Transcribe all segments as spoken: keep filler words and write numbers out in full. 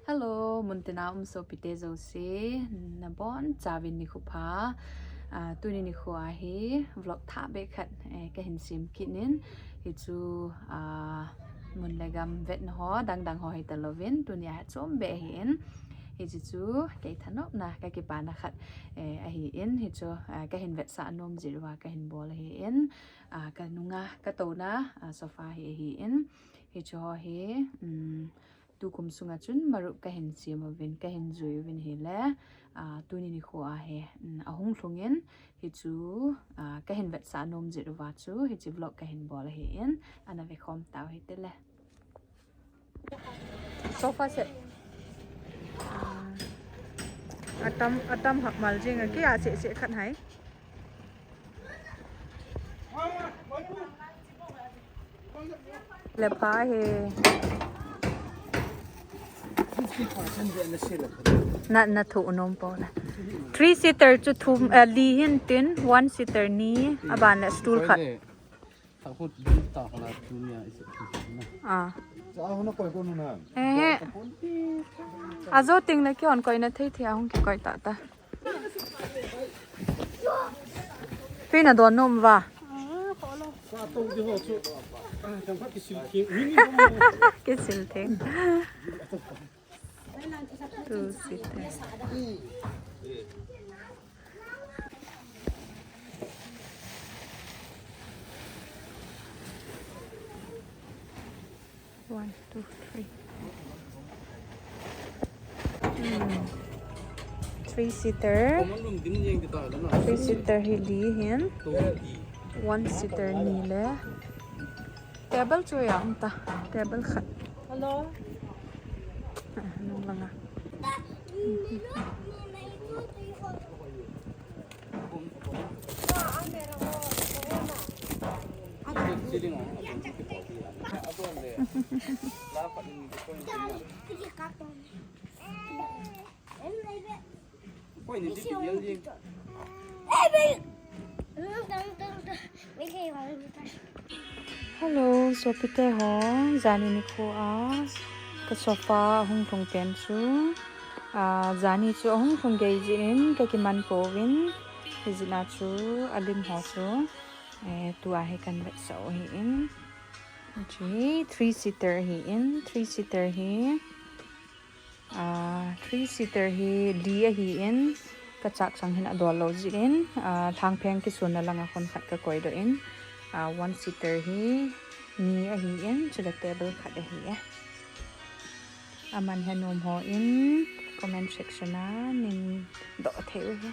Hello, muntina um sopite jouse, nabonchauvin nikho pha. Ah, tuni nikho a hi vlog thah beh khat, eh, kahin sem kit in, hichu, ah, mun le gam vetna ho, dangdang ho hitalouvin, tuni a chom beh ahin, hichu chu kei thanopna, kakipana khat, eh, ahin, hichu, ah, kahin vetsah nom jeh uva kahin bol ahin, ah, kanunga, katouna, ah, sofa hi ahin, hichu ho hi, um, tukum sunga chun marup kahin sem uvin, kahin jui uvin ahile, ah, tuni nikho a hi, um, ahung lhungin, hichu, ah, kahin vetsah nom jeh uva chu, hiche vlog kahin bol ahin, ana vekhom tau hitele. Sofa set. Ah, atam, atam hahmal jing a, kei a seh seh khat hai. Le pha hi. Na, na thu nom po na. Three seater chu thum, eh, li hin tin, one seater ni, aban le stool khat. Ah. Eh. Ajo teng le kihon koina thei thei a hung kikoi tata. Tui na don nom uva. Kisil theng. Two seater. One, two, three. Hmm. Three seater. Three seater hi li hin. One seater ni le. Table chu ya um ta. Table khat. Hello. Ah, nung langa. Hello, sopite ho, jani nikho a ka sofa hung lhung pen chu, ah, jani chu ahung lhung gei jeh in kakiman pouvin, hijeh a chu alim ho chu, eh, tua hi kan vetsah u ahin. Hiche three seater ahin, three seater hi. Ah, three seater hi li ahin, ka chak chang hin adol lou jeh in, ah, lhangpheng kisunna langa khon khat ka koidoh in, ah, one seater hi ni ahin, chule table khat ahi e. Aman he nom hon comment section a nin doh thei u hi.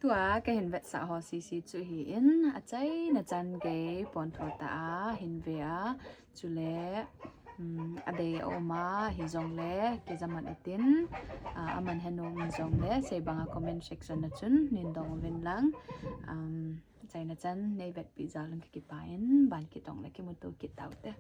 Tua kahin vetsah ho sese chu ahin, achaina chan gei pontho tah a hin ve a, chule, um, adei aum a, hijongle, kei jamat atin, ah, aman he nom jongle, sei banga comment section a chun nin dong uvin lang, um, Achaina chan nei vetpi jal un kakipah in, ban kit tong le kimuto kit taute.